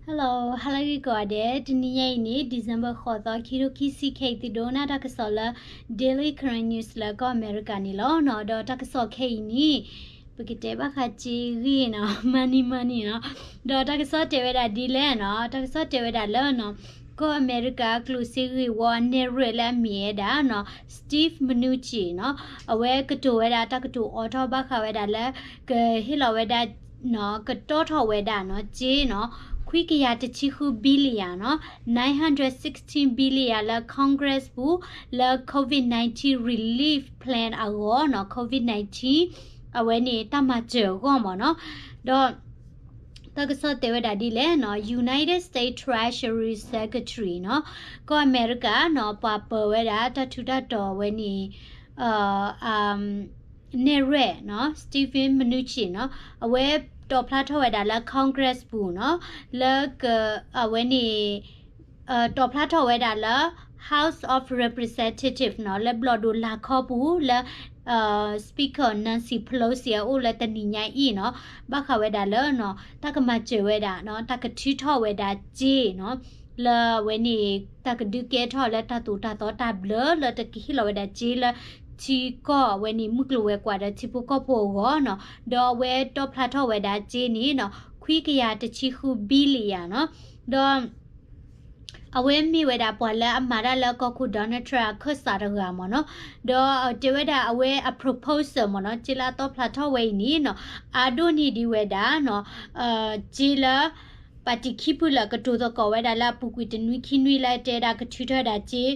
Hello, ဟါလၢဂ့ၤကိးဂၤဒဲး, တနံၤညါအံၤန့ၣ် December ဃိးသီ ခံထိခံဆံ ခဲအံၤသုဒိကနၣ်တၢ်ကစီၣ်လၢ Daily Karen News လၢကီၢ်အမဲရကၤန့ၣ်လီၤနီၤ. ဒီးတၢ်ကစီၣ်ခဲအံၤန့ၣ် ပကတဲဘၣ်ဃးစ့ဂ့ၢ်နီၤ, money money နီၤ. ဒီးတၢ်ကစီၣ်တဲဝဲဒၣ်ဒ်လဲၣ်နီၤ, တၢ်ကစီၣ်တဲဝဲဒၣ်လၢနီၤ, ကီၢ်အမဲရကၤကျိၣ်စ့ဂ့ၢ်ဝီနဲၣ်ရွဲၣ်လၢအမံၤဝဲဒၣ်နီၤ Steve Mnuchin နီၤ, အဝဲကတိၤဝဲဒၣ်တၢ်ကတိၤအိးထီၣ်ဘၣ်ဃးဝဲဒၣ်လၢ ကဟ့ၣ်လီၤဝဲဒၣ် ကတီၣ်ထီၣ်ဝဲဒၣ်နီၤ စ့နီၤ ခွံကယၤတဆံဃု billion နီၤ, nine hundred sixteen billion လၢ Congress ပူၤ လၢ COVID nineteen relief plan အဂီၢ်နီၤ, COVID nineteen အဝဲန့ၣ်တၢ်မၤစၢၤအဂီၢ်မ့ၢ်နီၤ. ဒီး တၢ်ကစီၣ်တဲဝဲဒၣ်ဒ်လဲၣ်နီၤ, United States Treasury Secretary နီၤ, ကီၢ်အမဲရကၤနီၤ ပှၤပၢၤဝဲဒၣ်တၢ်ထူးတၢ်တီၤဝဲန့ၣ် နဲၣ်ရွဲၣ်နီၤ Steven Mnuchin နီၤ, အဝဲတီၣ်ဖျါထီၣ်ဝဲဒၣ်လၢ Congress ပူၤနီၤ, လၢက အဝဲန့ၣ် တီၣ်ဖျါထီၣ်ဝဲဒၣ်လၢ House of Representative နီၤ, လၢဘျီၣ်ဒိၣ်လာ်ခီပူၤ လၢ Speaker Nancy Pelosi အအိၣ်လၢတနံၤညါအံၤနီၤ, ဘၣ်ဃးဝဲဒၣ်လၢနီၤ တၢ်ကမၤစၢၤဝဲဒၣ်နီၤ, တၢ်ကထုးထီၣ်ဝဲဒၣ်စ့နီၤ, လၢအဝဲန့ၣ် တၢ်ကဒုးကဲထီၣ်လၢတၢ်သိၣ်တၢ်သီတၢ်ဘျၢလၢတကဟ့ၣ်လီၤဝဲဒၣ်စ့လၢ ထံကီၢ်အဝဲန့ၣ် မုၢ်ကျိၤဝဲၤကွာ်ဒီးထံဖိကီၢ်ဖိအဂီၢ်နီၤ, ဒီးအဝဲတီၣ်ဖျါထီၣ်ဝဲဒၣ်စ့န့ၣ်နီၤ ခွံကယၤတဆံဃု billion နီၤ, ဒီး အဝဲမ့ၢ်ဝဲဒၣ်ပှၤလၢအမၤတၢ်လၢကီၢ်ခိၣ် Donald Trump အခၢၣ်စးတဂၤမ့ၢ်နီၤ, ဒီးတဲဝဲဒၣ်အဝဲအ proposal မ့ၢ်နီၤ, စ့လၢအတီၣ်ဖျါထီၣ်ဝဲအံၤန့ၣ်နီၤ, အါဒိၣ်န့ၢ်ဒံးဝဲဒၣ်နီၤ, စ့လၢ ပၣ်တံၣ်ခံဖုလၢာ်ကတိၤသကိးဝဲဒၣ်လၢအပူၤကွံာ်တနွံခံနွံလၢတဲဒၣ်ကထုးထီၣ်ဝဲဒၣ်စ့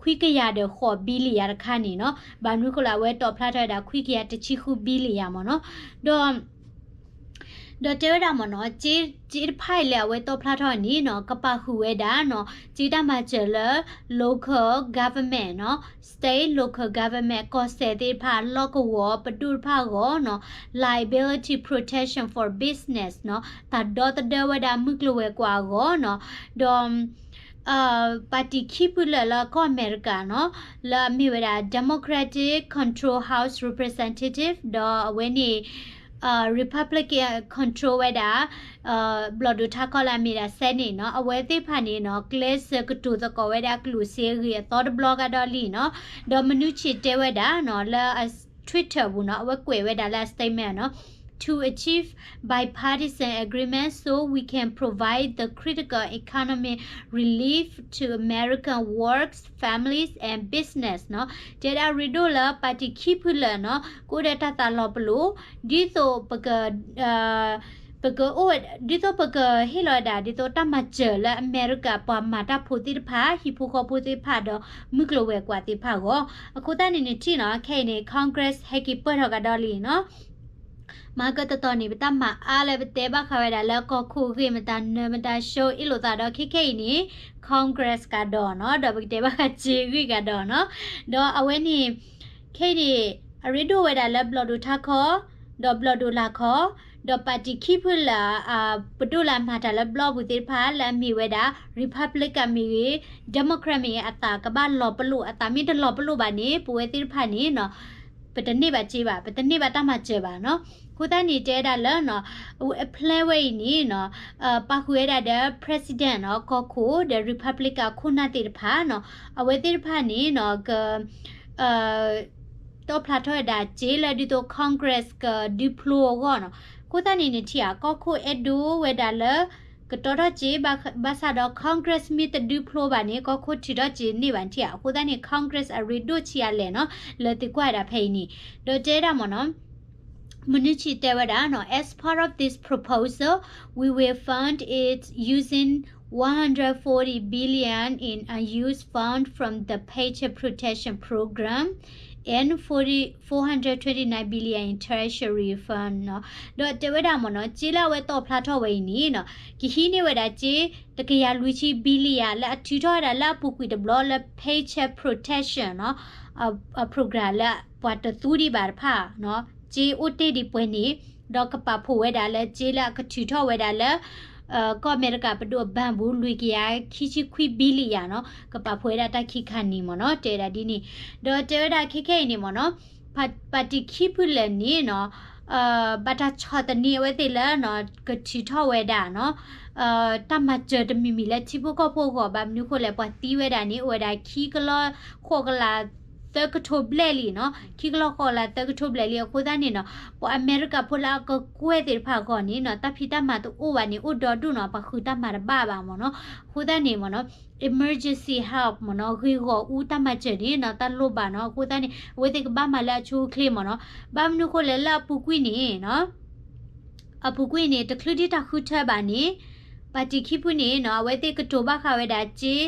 ခွံကယၤဒီးဃိး billion တခါန့ၣ်နီၤ, ဘၣ်မနုၤဃိလၢအဝဲတီၣ်ဖျါထီၣ်ဝဲဒၣ်ခွံကယၤတဆံဃု billion မ့ၢ်နီၤ, ဒီး ဒီးတဲဝဲဒၣ်မ့ၢ်နီၤ, စ့တဖၣ်အံၤလၢအဝဲတီၣ်ဖျါထီၣ်န့ၣ်နီၤ, ကပာ်ဃုာ်ဝဲဒၣ်နီၤ, စ့တၢ်မၤစၢၤလၢ local government နီၤ, state local government ကီၢ်စဲၣ်သ့ၣ်တဖၣ် လီၢ်ကဝီၤပဒိၣ်တဖၣ်အဂီၢ်နီၤ, liability protection for business နီၤ, တၢ်ဒီသဒၢဝဲဒၣ်မုၢ်ကျိၤဝဲၤကွာ်အဂီၢ်နီၤ, ဒီး ပၣ်တံၣ်ခံဖုလၢာ်လၢကီၢ်အမဲရကၤနီၤ, လၢအမ့ၢ်ဝဲဒၣ် Democratic control House Representative ဒီးအဝဲန့ၣ် Republican control ဝဲဒၣ် ဘျီၣ်ဒိၣ်ထးခီလၢအမ့ၢ်ဒၣ် Senate နီၤ, အဝဲသ့ၣ်တဖၣ်န့ၣ်နီၤ ကျဲးစၢးကတိၤသကိးဝဲဒၣ်ကျိၣ်စ့အဂ့ၢ်အသီတဘျီကဒီးလံနီၤ, ဒီး Mnuchin တဲဝဲဒၣ်နီၤ လၢ Twitter ပူၤနီၤ, အဝဲကွဲးဝဲဒၣ်လၢအ statement နီၤ, to achieve bipartisan agreement so we can provide the critical economic relief to American works, families and business နီၤ, တဲဒၣ်ရ့ဒိၣ်လၢပၣ်တံၣ်ခံဖုလၢာ်နီၤ ကအိၣ်ဒီးတၢ်သးလီၤပလိာ် ဒ်သိးပက ပကအိၣ် ဒ်သိးပကဟ့ၣ်လီၤဝဲဒၣ် ဒ်သိးတၢ်မၤစၢၤလၢအမဲရကၤပှၤမၤတၢ်ဖိသ့ၣ်တဖၣ် ဟံၣ်ဖိဃီဖိသ့ၣ်တဖၣ်ဒီး မုၢ်ကျိၤဝဲၤကွာ်သ့ၣ်တဖၣ်အဂီၢ်, အဃိသတးန့ၣ်န့ၣ်ထံၣ်နီၤ, ခဲအံၤန့ၣ် Congress ဟဲက့ၤပၢၢ်ထီၣ်ကဒီးလံနီၤ, မၤကတတီၤန့ၣ် ပတၢ်မၤအါလၢပတဲဘၣ်ဃးဝဲဒၣ်လၢကီၢ်ခိၣ်ဂ့ၢ်မတၤနၢၤမတၤ show အ့ၣ်လိာ်သးဒီး ခဲခဲအံၤန့ၣ် Congress ကဒီးနီၤ, ဒီးပကတဲဘၣ်ဃးစ့ဂ့ၢ်ကဒီးနီၤ, ဒီးအဝဲန့ၣ် ခဲအံၤန့ၣ် အရ့ဒိၣ်ဝဲဒၣ်လၢဘျီၣ်ဒိၣ်ထးခီ ဒီးဘျီၣ်ဒိၣ်လာ်ခီ ဒီးပၣ်တံၣ်ခံဖုလၢာ် ပဒိၣ်လၢအမၤတၢ်လၢဘျီပူၤသ့ၣ်တဖၣ် လၢအမ့ၢ်ဝဲဒၣ် Republican မ့ၢ်ဂ့ၤ Democrat မ့ၢ်ဂ့ၤ အသးကဘၣ်လီၤပလိာ်, အသးမ့ၢ်တလီၤပလိာ်ဘၣ်န့ၣ် ပဝဲသ့ၣ်တဖၣ်န့ၣ်နီၤ ပတန့ၢ်ဘၣ်စ့ဘၣ်, ပတန့ၢ်ဘၣ်တၢ်မၤစၢၤဘၣ်နီၤ, အဃိသတးန့ၣ် တဲဝဲဒၣ်လၢနီၤ အဝဲအ plan ဝဲအံၤန့ၣ်နီၤ ပာ်ဃုာ်ဝဲဒၣ်ဒီး President နီၤ ကီၢ်ခိၣ် ဒီး Republican ခိၣ်နၢ်သ့ၣ်တဖၣ်နီၤ, အဝဲသ့ၣ်တဖၣ်န့ၣ်နီၤ က တီၣ်ဖျါထီၣ်ဝဲဒၣ်စ့လၢဒ်သိး Congress ကဒုးဖျိအဂီၢ်နီၤ, အဃိသတးန့ၣ်န့ၣ်ထံၣ်ဧါ ကီၢ်ခိၣ်အဲၣ်ဒိးဝဲဒၣ်လၢ ကတီထီၣ်စ့ ဘၣ်ဆၣ်ဒီး Congress မ့ၢ်တဒုးဖျိဘၣ်န့ၣ် ကီၢ်ခိၣ်ထုးထီၣ်စ့န့ၢ်ဘၣ်န့ၣ်ထံၣ်ဧါ, အဃိသတးန့ၣ် Congress အရ့ဒိၣ်ဆံးအါလဲၣ်နီၤ လၢသုကွၢ်ဝဲဒၣ်ဖဲအံၤန့ၣ်, ဒီးတဲဒၣ်မ့ၢ်နီၤ Mnuchin တဲဝဲဒၣ်နီၤ as part of this proposal, we will fund it using one hundred forty billion in unused fund from the Paycheck Protection Program and forty, four hundred twenty-nine billion in Treasury fund နီၤ, ဒီးတဲဝဲဒၣ်မ့ၢ်နီၤ စ့လၢအဝဲတီၣ်ဖျါထီၣ်ဝဲအံၤန့ၣ်နီၤ ကဟံးန့ၢ်ဝဲဒၣ်စ့ တကယၤလွံၢ်ဆံ billion လၢအထုးထီၣ်ဝဲဒၣ်လၢအပူၤကွံာ်တဘျီလၢ Paycheck Protection နီၤ အ program လၢပှၤတသူဒံးဘၣ်တဖၣ်နီၤ စ့အိၣ်တ့ၢ်ဒံးပှဲၤန့ၣ် ဒီးကပာ်ဖှိၣ်ဝဲဒၣ်လၢစ့လၢအကထုးထီၣ်ဝဲဒၣ်လၢ ကီၢ်အမဲရကၤပဒိၣ်အ bank ပူၤ လွံၢ်ကယၤခံဆံခွံ billion နီၤ ကပာ်ဖှိၣ်ဝဲဒၣ်တၢ်ခံခါန့ၣ်မ့ၢ်နီၤ တဲဝဲဒၣ်ဒ်န့ၣ် ဒီးတဲဝဲဒၣ်ခဲခဲအံၤန့ၣ်မ့ၢ်နီၤ ပၣ်တံၣ်ခံဖုလၢာ်န့ၣ်နီၤ ဘၣ်တၢ်ဆီၣ်သနံးအဝဲသ့ၣ်လၢ ကထုးထီၣ်ဝဲဒၣ်နီၤ တၢ်မၤစၢၤတမံၤမံၤလၢထံဖိကီၢ်ဖိအဂီၢ် ဘၣ်မနုၤဃိလဲၣ် ပှၤသံဝဲဒၣ်န့ၣ် အိၣ်ဝဲဒၣ်ခံကလီၢ် ဃိးကလး သၢကထိဘျဲၣ်လံနီၤ, ခံကလီၢ်ဃိးကလးသၢကထိဘျဲၣ်လံ အဃိသတးန့ၣ်နီၤ ပှၤအမဲရကၤဖိလၢအကကွဲၢ်သ့ၣ်တဖၣ်အဂီၢ်န့ၣ်နီၤ တၢ်ဖံးတၢ်မၤတအိၣ်ဘၣ်န့ၣ် အိၣ်ဒီဒူၣ်နီၤ ပှၤဃုတၢ်မၤတဘၣ်ဘၣ်မ့ၢ်နီၤ, အဃိသတးန့ၣ်မ့ၢ်နီၤ emergency help မ့ၢ်နီၤ ဂ့ၢ်ဂီၢ်အူတၢ်မၤစၢၤန့ၣ်နီၤ တၢ်လိၣ်ဘၣ်နီၤ အဃိသတးန့ၣ် အဝဲသ့ၣ်ကဘၣ်မၤလၢအဆိအချ့မ့ၢ်နီၤ, ဘၣ်မနုၤဃိလဲၣ်လၢအပူၤကွံာ်န့ၣ်နီၤ အပူၤကွံာ်န့ၣ် တချုးဒံးတၢ်ဃုထၢဘၣ်န့ၣ် ပၣ်တံၣ်ခံဖုန့ၣ်နီၤ အဝဲသ့ၣ်ကတိၤဘၣ်ဃးဝဲဒၣ်စ့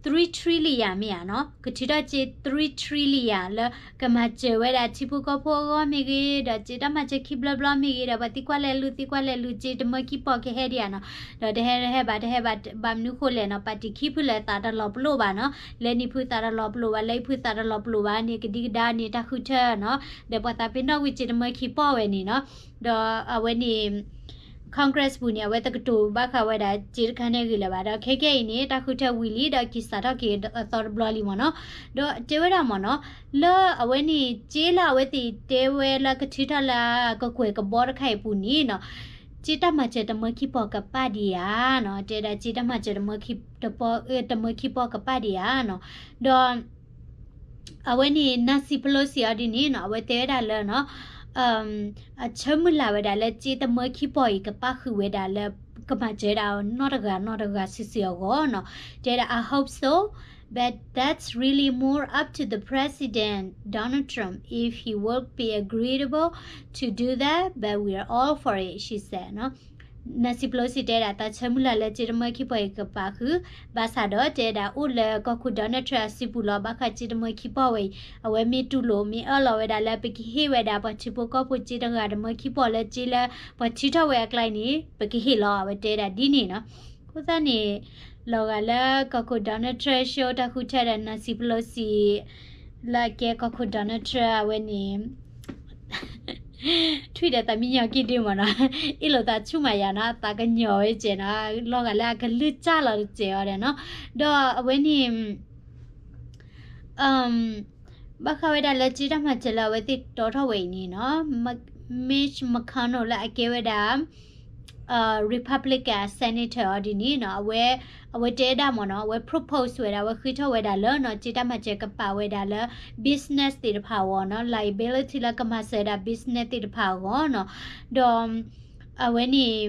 three trillion မ့ၢ်ဧါနီၤ, ကထုးထီၣ်စ့ three trillion လၢကမၤစၢၤဝဲဒၣ်ထံဖိကီၢ်ဖိအဂီၢ်မ့ၢ်ဂ့ၤ, ဒီးစ့တၢ်မၤစၢၤခံဘျီဘျီမ့ၢ်ဂ့ၤ, ဒီးပှၤသံကွၢ်လဲၤလူၤ သံကွၢ်လဲၤလူၤ စ့တမၢခံပီၢ်ကဟဲဒံးဧါနီၤ, ဒီးတဟဲတဟဲဘၣ် တဟဲဘၣ် ဘၣ်မနုၤဃိလဲၣ်နီၤ ပၣ်တံၣ်ခံဖုလၢသးတလီၤပလိာ်ဘၣ်နီၤ, လၢနံၣ်ဖုသးတလီၤပလိာ်ဘၣ် လၢအံၤဖုသးတလီၤပလိာ်ဘၣ်န့ၣ် ကဒံကဒါန့ၣ် တၢ်ဃုထၢနီၤ, ဒီးပှၤသးပ့ၤနီၣ်ကွံာ်စ့တမၢခံပီၢ်ဝဲန့ၣ်နီၤ, ဒီးအဝဲန့ၣ် Congress ပူၤန့ၣ် အဝဲတကတိၤဘၣ်ဃးဝဲဒၣ်စ့တခါန့ၣ်ဂ့ၤလၢၤဘၣ်, ဒီးခဲကနံၣ်အံၤန့ၣ် တၢ်ဃုထၢဝံၤလံ ဒီးက့ၤစးထီၣ်က့ၤအသီတဘျီလံမ့ၢ်နီၤ, ဒီးတဲဝဲဒၣ်မ့ၢ်နီၤ, လၢအဝဲန့ၣ် စ့လၢအဝဲသ့ၣ်တဲဝဲလၢကထုးထီၣ်လၢကကွဲၢ်ကဘီတခါအံၤပူၤန့ၣ်နီၤ, စ့တၢ်မၤစၢၤတမၢခံပီၢ်ကပာ်ဒံးဧါနီၤ, တဲဒၣ်စ့တၢ်မၤစၢၤတမၢခံပီၢ်ကပာ်ဒံးဧါနီၤ, ဒီး အဝဲန့ၣ် Nancy Pelosi အီၤဒ်န့ၣ်နီၤ အဝဲတဲဝဲဒၣ်လၢနီၤ အဆၢမုၢ်လၢ်ဝဲဒၣ်လၢစ့တမၢခံပီၢ်အံၤ ကပၣ်ဃုာ်ဝဲဒၣ်လၢ ကမၤစၢၤဒၣ်နီတဂၤနီတဂၤစုာ်စုာ်အဂီၢ်နီၤ, တဲဒၣ် I hope so, but that's really more up to the president Donald Trump if he will be agreeable to do that, but we're all for it, she said. Nancy Pelosi တဲဒၣ် သးဆၢမုၢ်လၢ်လၢစ့တမၢခံပီၢ်အံၤကပာ်ဃုာ်, ဘၣ်ဆၣ်ဒီးတဲဒၣ်အိၣ်လၢကီၢ်ခိၣ် Donald Trump အစုပူၤလီၤ, ဘၣ်ဃးစ့တမၢခံပီၢ်ဝဲအံၤ အဝဲမ့ၢ်တူၢ်လိာ် မ့ၢ်အၢၣ်လီၤဝဲဒၣ်လၢ ပကဟ့ၣ်ဝဲဒၣ်ပှၤထံဖိကီၢ်ဖိစ့တဂၤတမၢခံပီၢ်လၢစ့လၢပှၤထုးထီၣ်ဝဲအကျါအံၤန့ၣ် ပကဟ့ၣ်လီၤ အဝဲတဲဒၣ်ဒ်န့ၣ်နီၤ, အဃိသတးန့ၣ် လီၤဂာ်လၢကီၢ်ခိၣ် Donald Trump ရှုံး တၢ်ဃုထၢဒီး Nancy Pelosi လၢအကဲကီၢ်ခိၣ် Donald Trump အဝဲန့ၣ် ထွံၣ်ဒီးသးမံညီၤကံၢ်ဒုမ့ၢ်နီၤ, အ့ၣ်လိာ်သးဆူၣ်မးယၤနီၤ, အသးကညီၤဝဲကဲနီၤ, လီၤဂာ်လၢအကလုၢ်စၢ်လီၤတစဲးအီၤဒီးနီၤ, ဒီးအဝဲန့ၣ် ဘၣ်ဃးဝဲဒၣ်လၢစ့တၢ်မၤစၢၤလၢအဝဲသ့ၣ်တီထီၣ်ဝဲအံၤန့ၣ်နီၤ, Mitch McConnell လၢအကဲဝဲဒၣ် Republican Senator အီၤဒ်န့ၣ်နီၤ, အဝဲ အဝဲတဲဒၣ်မ့ၢ်နီၤ, အဝဲ propose ဝဲဒၣ် အဝဲဃ့ထီၣ်ဝဲဒၣ်လၢနီၤ, စ့တၢ်မၤစၢၤကပာ်ဝဲဒၣ်လၢ business သ့ၣ်တဖၣ်အဂီၢ်နီၤ, liability လၢကမၤစၢၤဒၣ် business သ့ၣ်တဖၣ်အဂီၢ်နီၤ, ဒီး အဝဲန့ၣ်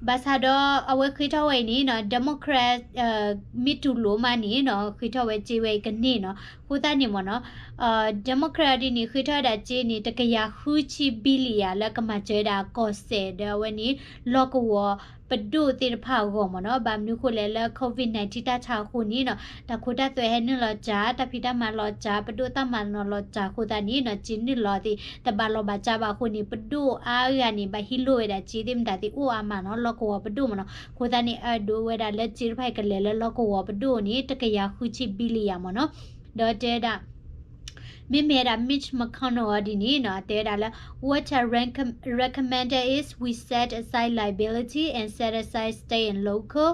ဘၣ်ဆၣ်ဒီးအဝဲဃ့ထီၣ်ဝဲအံၤန့ၣ်နီၤ, Democrat မ့ၢ်တူၢ်လိာ်မးန့ၣ်နီၤ, ဃ့ထီၣ်ဝဲစ့ဝဲအံၤကန့ၢ်နီၤ, အဃိသတးန့ၣ်မ့ၢ်နီၤ, Democrat ဒ်န့ၣ် ဃ့ထီၣ်ဝဲဒၣ်စ့န့ၣ် တကယၤဃုဆံ billion လၢကမၤစၢၤဝဲဒၣ်ကီၢ်စဲၣ်ဒီးအဝဲန့ၣ် လီၢ်ကဝီၤပဒိၣ်သ့ၣ်တဖၣ်အဂီၢ်မ့ၢ်နီၤ, ဘၣ်မနုၤဃိလဲၣ်လၢ COVID nineteen တၢ်ဆါအဃိန့ၣ်နီၤ, တၢ်ခိတၢ်သွဲဟဲနုာ်လီၤစှၤ, တၢ်ဖံးတၢ်မၤလီၤစှၤ, ပဒိၣ်တၢ်မၤနီၤလီၤစှၤအဃိသတးန့ၣ်နီၤ, စ့နုာ်လီၤသ့ၣ် တဘၣ်လီၤဘၣ်စးဘၣ်အဃိန့ၣ် ပဒိၣ်အါဂၤန့ၣ် ဘၣ်ဟံးလိၢ်ဝဲဒၣ်စ့သ့ၣ်မတၤသ့ၣ်အိၣ်အါမးနီၤ, လီၢ်ကဝီၤပဒိၣ်မ့ၢ်နီၤ, အဃိသတးန့ၣ် အဒိဝဲဒၣ်လၢစ့တဖၣ်အံၤကလဲၤလၢလီၢ်ကဝီၤပဒိၣ်န့ၣ် တကယၤဃုဆံ billion မ့ၢ်နီၤ, ဒီးတဲဝဲဒၣ် မ့မ့ၢ်ဝဲဒၣ် Mitch McConnell အီၤဒ်န့ၣ်နီၤ, တဲဝဲဒၣ်လၢ What I recom- recommend is we set aside liability and set aside state and local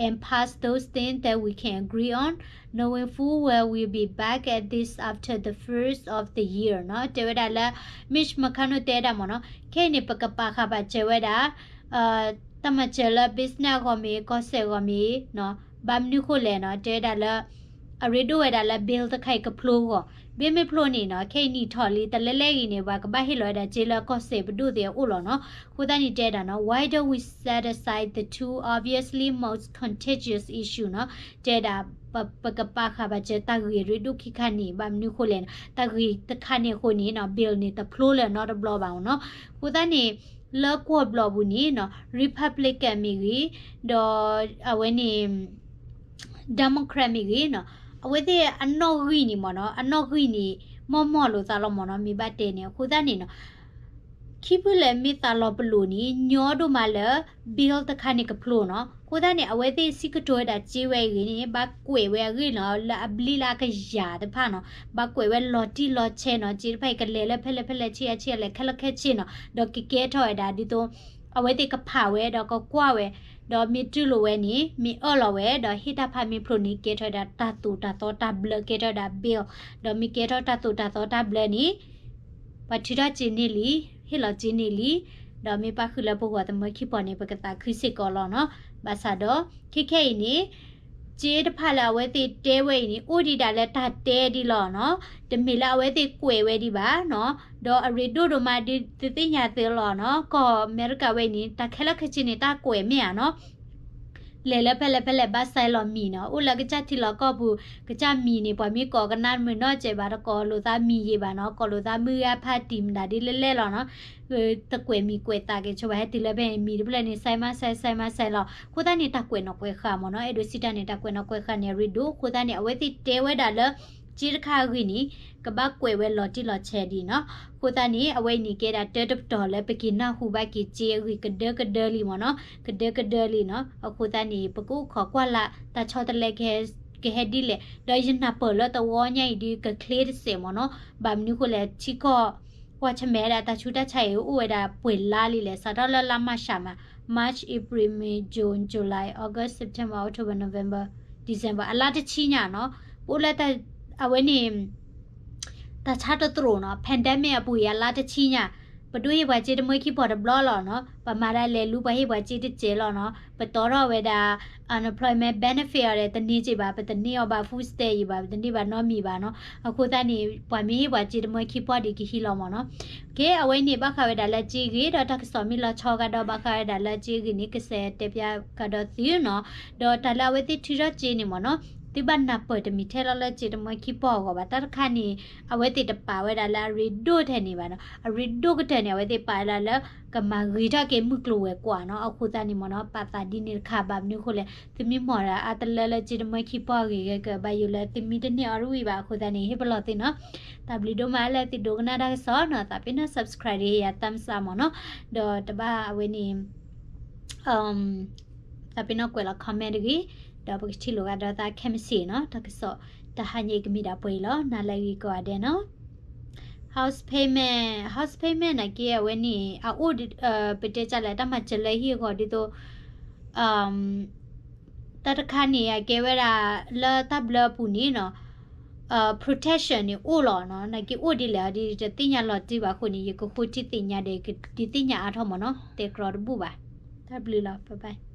and pass those things that we can agree on, knowing full well we'll be back at this after the first of the year နီၤ, တဲဝဲဒၣ်လၢ Mitch McConnell တဲဒၣ်မ့ၢ်နီၤ, ခဲအံၤန့ၣ် ပကပာ်ဃာ်ပာ်စၢၤဝဲဒၣ် တၢ်မၤစၢၤလၢ business အဂီၢ်မ့ၢ် ကီၢ်စဲၣ်အဂီၢ်မ့ၢ်နီၤ, ဘၣ်မနုၤဃိလဲၣ်နီၤ, တဲဝဲဒၣ်လၢ အရ့ဒိၣ်ဝဲဒၣ်လၢ bill တခါအံၤကဖျိအဂီၢ်, bill မ့ၢ်ဖျိန့ၣ်နီၤ, ခဲအံၤနံၣ်ထီၣ်လံ တလဲလဲအံၤန့ၣ် ပှၤကဘၣ်ဟ့ၣ်လီၤဝဲဒၣ်စ့လၢကီၢ်စဲၣ်ပဒိၣ်သ့ၣ်အအိၣ်လီၤနီၤ, အဃိသတးန့ၣ်တဲဒၣ်နီၤ, why don't we set aside the two obviously most contentious issue နီၤ, တဲဒၣ် ပ- ပကပာ်ဃာ်ပာ်စၢၤတၢ်ဂ့ၢ်အရ့ဒိၣ်ခံခါန့ၣ်, ဘၣ်မနုၤဃိလဲၣ်, တၢ်ဂ့ၢ်တခါန့ၣ်အဃိန့ၣ်နီၤ, bill န့ၣ် တဖျိလၢၤနီတဘျီဘၣ်နီၤ, အဃိသတးန့ၣ် လၢကီၢ်ဘျီၣ်ပူၤန့ၣ်နီၤ, Republican မ့ၢ်ဂ့ၤ, ဒီးအဝဲန့ၣ် Democrat မ့ၢ်ဂ့ၤနီၤ, အဝဲသ့ၣ်အနီၣ်ဂံၢ်န့ၣ်မ့ၢ်နီၤ, အနီၣ်ဂံၢ်န့ၣ် မီၢ်မီၢ်လိာ်သးလီၤမ့ၢ်နီၤ, မ့ၢ်ဘၣ်တဲန့ၣ် အဃိသတးန့ၣ်နီၤ, ခံဖုလဲၣ်မ့ၢ်သးလီၤပလိာ်န့ၣ် ညီဒိၣ်မးလၢ bill တခါန့ၣ်ကဖျိနီၤ, အဃိသတးန့ၣ် အဝဲသ့ၣ်စံးကတိၤဝဲဒၣ်စ့ဝဲအံၤဂ့ၤန့ၣ် ဘၣ်ကွဲးဝဲအဂ့ၢ်နီၤ, လၢအဘျံးလၢအကယၤတဖၣ်နီၤ, ဘၣ်ကွဲးဝဲလီၤတံၢ်လီၤဆဲးနီၤ, စ့တဖၣ်အံၤကလဲၤလၢဖဲလဲၣ်ဖဲလဲၣ်ဆံးအါဆံးအါလဲၣ် ခဲလၢာ်ခဲဆ့နီၤ, ဒီးကကဲထီၣ်ဝဲဒၣ်ဒ်သိး အဝဲသ့ၣ်ကဖးဝဲဒီးကကွၢ်ဝဲ, ဒီးမ့ၢ်တူၢ်လိာ်ဝဲန့ၣ် မ့ၢ်အၢၣ်လီၤဝဲ ဒီးဟ့ၣ်တၢ်ဖးမ့ၢ်ဖျိးန့ၣ် ကဲထီၣ်ဝဲဒၣ်တၢ်သိၣ်တၢ်သီတၢ်ဘျၢ ကဲထီၣ်ဝဲဒၣ် bill, ဒီးမ့ၢ်ကဲထီၣ်တၢ်သိၣ်တၢ်သီတၢ်ဘျၢန့ၣ် ပှၤထုးထီၣ်စ့န့ၢ်လံ ဟ့ၣ်လီၤစ့န့ၢ်လံ, ဒီးမ့ၢ်ပၣ်ဃုာ်လၢပဂီၢ်သမၢခံပီၢ်န့ၣ် ပကသးခုစ့ၢ်ကီးလီၤနီၤ. ဘၣ်ဆၣ်ဒီး ခဲခဲအံၤန့ၣ် စ့တဖၣ်လၢအဝဲသ့ၣ်တဲဝဲအံၤန့ၣ် အိၣ်ဒံးဒၣ်လၢတၢ်တဲဒ်လီၤနီၤ. တမ့ၢ်လၢအဝဲသ့ၣ်ကွဲးဝဲဒံးဘၣ်နီၤ. ဒီးအရ့ဒိၣ်ဒိၣ်မးဒ်သုသ့ၣ်ညါသ့လီၤနီၤ. ကီၢ်အမဲရကၤဝဲအံၤန့ၣ် တၢ်ခဲလၢာ်ခဲဆ့န့ၣ် တၢ်ကွဲးမ့ၢ်ဧါနီၤ. လဲၤလၢဖဲလဲၣ်ဖဲလဲၣ်ဘၣ်ဆဲးလီၤမံၤနီၤ. အိၣ်လၢကစၢ်ထံလီၢ်ကီၢ်ပူၤ ကစၢ်မံၤန့ၣ် ပှၤမ့ၢ်ကိးကနၣ်မုာ်နီၢ်စဲးဘၣ် တကိးလိာ်သးမံၤယံာ်ဘၣ်နီၤ. ကိးလိာ်သးမုၢ်ဂၤဖးတံၢ်မတၤဒ်လဲၣ်လဲၣ်လီၤနီၤ. တကွဲးမံၤကွဲးသးက့ၤဆိဘၣ် ဟဲတုၤလၢဖဲန့ၣ် မံၤတဖျၢၣ်န့ၣ် ဆဲးမးဆဲး ဆဲးမးဆဲးလီၤ. အဃိသတးန့ၣ် တၢ်ကွဲးနီၣ်ကွဲးဃာ်မ့ၢ်နီၤ. အဲၣ်ဒိးစံးတၢ်န့ၣ် တၢ်ကွဲးနီၣ်ကွဲးဃာ်န့ၣ် အရ့ဒိၣ်. အဃိသတးန့ၣ် အဝဲသ့ၣ်တဲဝဲဒၣ်လၢ စ့တခါအဂ့ၢ်န့ၣ် ကဘၣ်ကွဲးဝဲလီၤတံၢ်လီၤဆဲးဒံးနီၤ. အဃိသတးန့ၣ် အဝဲအံၤန့ၣ် ကဲဒၣ်တၢ်တပတီၢ်လၢပက့ၤနၢ်ဟူဘၣ်က့ၤစ့အဂ့ၢ် ကဒၢကဒၢလံမ့ၢ်နီၤ. ကဒၢကဒၢလံနီၤ. အဃိသတးန့ၣ် ပကအိၣ်ခိးကွၢ်လၢ် တၢ်ဆီတလဲ ကဟဲဒ်လဲၣ်. ဒီးယနၢ်ပၢၢ်လၢသဝီညါအံၤဒ် ကချ့တစဲးမ့ၢ်နီၤ. ဘၣ်မနုၤဃိလဲၣ် ထံကီၢ် ကွၢ်ဆၢၣ်မဲာ်ဝဲဒၣ်တၢ်ဆူးတၢ်ဆါအံၤ အိၣ်ဝဲဒၣ်ပှဲၤလါလံလဲၣ်. စးထီၣ်လၢလါမၢ်ၡးမး March, April, May, June, July, August, September, October, November, December အလါတဆံညါနီၤ. ပအိၣ်လၢတၢ် အဝဲန့ၣ် တၢ်ဆါတသရိာ်နီၤ. Pandemic အပူၤအံၤ အလါတဆံညါ ပဒိၣ်ဟ့ၣ်ပှၤစ့တမှဲခံပီၢ်တဘျီလီၤနီၤ. ပမၤဒၣ်လဲၤလူပှၤဟ့ၣ်ပှၤစ့တစဲးလီၤနီၤ. ပတီထီၣ်ဝဲဒၣ် unemployment benefit အီၤဒီး တန့ၢ်စ့ဘၣ်, ပတန့ၢ်အီၤဘၣ် food stamp ယံၤဘၣ်, ပတန့ၢ်ဘၣ်နီတမံၤဘၣ်နီၤ. အဃိသတးန့ၣ် ပှၤမ့ၢ်ဟ့ၣ်ပှၤစ့တမှဲခံပီၢ်ဒံးကဟံးလီၤမ့ၢ်နီၤ. ကဲ အဝဲန့ၣ် ဘၣ်ဃးဝဲဒၣ်လၢစ့အဂ့ၢ် ဒီးတၢ်ကစီၣ်မ့ၢ်လီၤဆီကဒီး ဘၣ်ဃးဝဲဒၣ်လၢစ့အဂ့ၢ်န့ၣ် ကစဲးတဲပျးကဒီးသုနီၤ. ဒီးတၢ်လၢအဝဲသ့ၣ်ထုးထီၣ်စ့န့ၣ်မ့ၢ်နီၤ, သုဘၣ်နၢ်ပၢၢ်တမံၤထဲလီၤလၢစ့တမှဲခံပီၢ်အဂီၢ်ဘၣ်. တၢ်တခါန့ၣ် အဝဲသ့ၣ်တပာ်ဝဲဒၣ်လၢအရ့ဒိၣ်ထဲန့ၣ်ဘၣ်နီၤ. အရ့ဒိၣ်ကတၢၢ်န့ၣ် အဝဲသ့ၣ်ပာ်ဝဲဒၣ်လၢ ကမၤဂ့ၤထီၣ်က့ၤမုၢ်ကျိၤဝဲၤကွာ်နီၤ. အဃိသတးန့ၣ်မ့ၢ်နီၤ, ပာ်သးဒ်န့ၣ်တခါ ဘၣ်မနုၤအဃိလဲၣ်, သုမ့ၢ်မၤဒၣ်အါတလၢလၢစ့တမှဲခံပီၢ်အဂ့ၢ် ဂဲၤကဘၣ်ယိၣ်လၢသုမ့ၢ်တန့ၢ်အီၤတဝံၣ်ဘၣ်. အဃိသတးန့ၣ် ဟ့ၣ်ပလီၢ်သုနီၤ. တၢ်ဘျုးဒိၣ်မးလၢသုဒိကနၣ်တၢ်ကစီၣ်နီၤ. သးပ့ၤနီၣ် subscribe ဒ်ယၤ thumbs up မ့ၢ်နီၤ. ဒီးတဘၣ်အဝဲန့ၣ် သးပ့ၤနီၣ်ကွဲးလီၤ comment တဂ့ၤ, ဒီးပကထံၣ်လိာ်ကဒီးသးခဲမုၢ်ဆ့ၣ်နီၤ. တၢ်ကစီၣ် တဟါညါအံၤကမ့ၢ်ဒၣ်ပှဲၤအံၤလီၤ. နၤလၢအဂ့ၤကိးဂၤဒဲးနီၤ. House payment, house payment နာ်က့အဝဲန့ၣ် အအိၣ်ဒီး ပတဲတၢ်လဲၣ် တၢ်မၤစၢၤလၢဟံၣ်အဂီၢ်ဒ်သိး တၢ်တခါန့ၣ် အကဲဝဲဒၣ်လၢတၢ်ဘျၢအပူၤန့ၣ်နီၤ, protection န့ၣ်အိၣ်လီၤနီၤ. နာ်က့အိၣ်ဒ်လဲၣ်အီၤဒ်တသ့ၣ်ညါလီၤတံၢ်ဘၣ်အဃိန့ၣ် ယကဃိထံသ့ၣ်ညါဒီး ဒုးသ့ၣ်ညါအါထီၣ်မ့ၢ်နီၤ. တဲကြီတဘူၣ်ဘၣ်. တၢ်ဘျုးလီၤ. Bye bye.